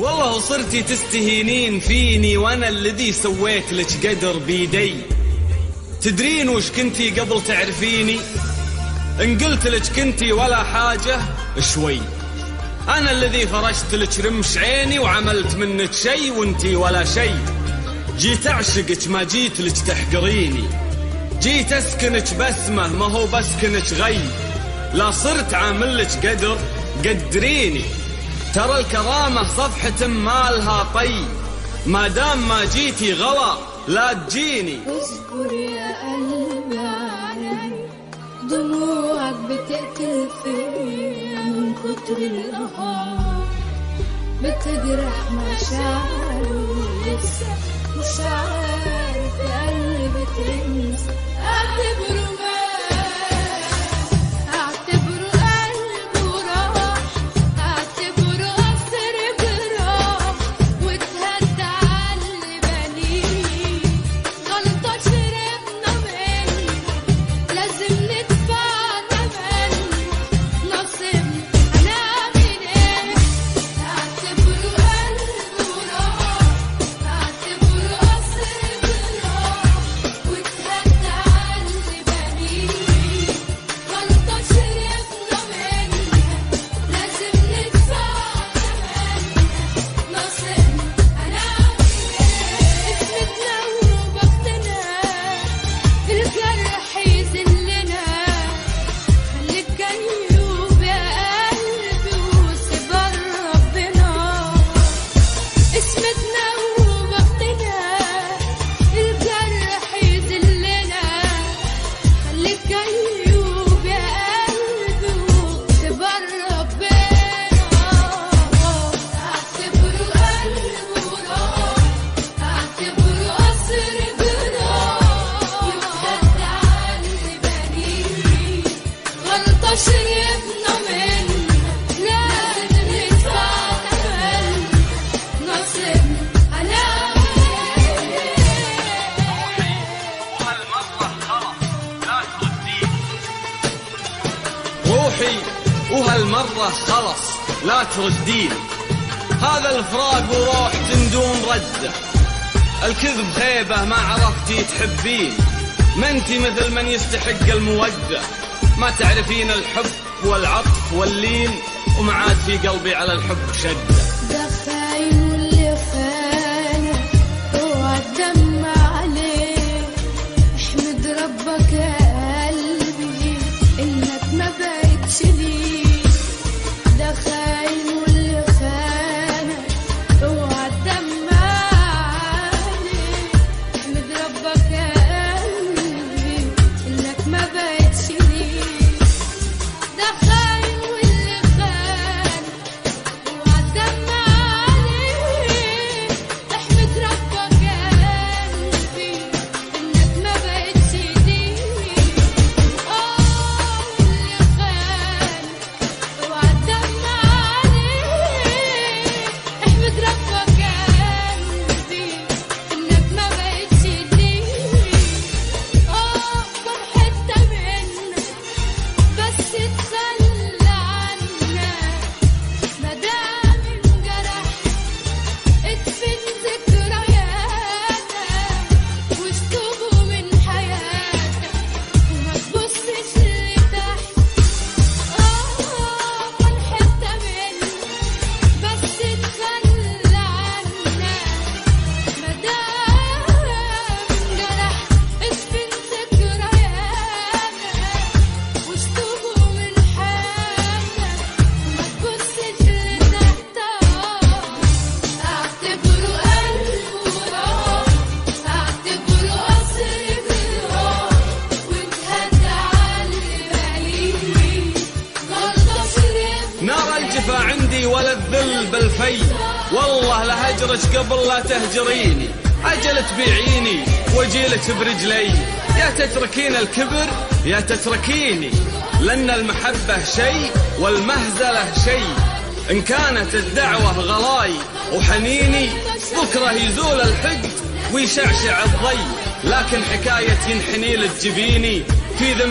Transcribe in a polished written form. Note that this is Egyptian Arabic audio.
والله صرتي تستهينين فيني وانا الذي سويت لك قدر بيدي. تدرين وش كنتي قبل تعرفيني؟ ان قلت لك كنتي ولا حاجة شوي. انا الذي فرشت لك رمش عيني وعملت منك شي وانتي ولا شي. جيت اعشقك ما جيت لك تحقريني، جيت اسكنك بسمة ما هو بسكنك غي. لا صرت عامل لك قدر قدريني، ترى الكرامة صفحة مالها طي. ما دام ما جيتي غلا لا تجيني. اصبر يا قلبي علي، دموعك بتقتل فيا من كتر القهار، بتجرح مشاعري لسه مش عارف يا قلبي تنسى. اعتبره مات، اعتبره قلبه راح، اعتبره قصر جراح واتهدى على اللي بنيه. غلطة شربنا منه لازم ندفع ثمنه، نصيبنا هنعمل ايه؟ اعتبره قلبه راح، اعتبره قصر جراح واتهدى على اللي بنيه. غلطة شربنا منها لازم ندفع ثمنها، نصيبنا هنعمل ايه؟ اسمتنا وبختنا الجرح يذلنا، خليك جيوب يا قلبي وسيب ربنا. اسمتنا وبختنا الجرح يذلنا، خليك جيوب يا قلبي وسيب ربنا. اعتبره قلبه راح، اعتبره قصر جراح واتهدى على اللي بنيه. غلطة شربنا منها لازم ندفع ثمنها، نصيبنا هنعمل ايه؟ وهالمرة خلص لا تردين. روحي وهالمرة خلص لا تردين. هذا الفراق وروح تندون رده، الكذب خيبة ما عرفتي تحبين. ما انتي مثل من يستحق المودة، ما تعرفين الحب والعطف واللين، وما عاد في قلبي على الحب شدة. ده خاين واللي خانك اوعى تدمع عليه، احمد ربك يا قلبي انك ما بقتش ليه. ده خاين واللي خانك اوعى تدمع عليه، احمد ربك يا قلبي انك ما بقتش ليه. ده خاين واللي خانك اوعى تدمع عليه، احمد ربك يا قلبي انك ما بقتش ليه. واللي خانك اوعى تدمع عليه، احمد ربك يا قلبي انك ما بقتش ليه. كم حتة منك بس تخلى عنك، مادام انجرح ادفن ذكرياتك واشطبه من حياتك وما تبصش لتحت. كم حتة منك بس تخلى عنك، مادام انجرح ادفن ذكرياتك واشطبه من حياتك وما تبصش لتحت. اعتبره قلبه راح، اعتبره قصر جراح واتهدى على اللي بنيه. غلطة شربنا نار الجفا عندي ولا الذل بالفي، والله لهجرك قبل لا تهجريني. أجل تبيعيني واجيلك برجلي، يا تتركين الكبر يا تتركيني. لأن المحبة شيء والمهزلة شيء، إن كانت الدعوة غلاي وحنيني بكرة يزول الحقد ويشعشع الضي. لكن حكاية ينحني لك جبيني في ذم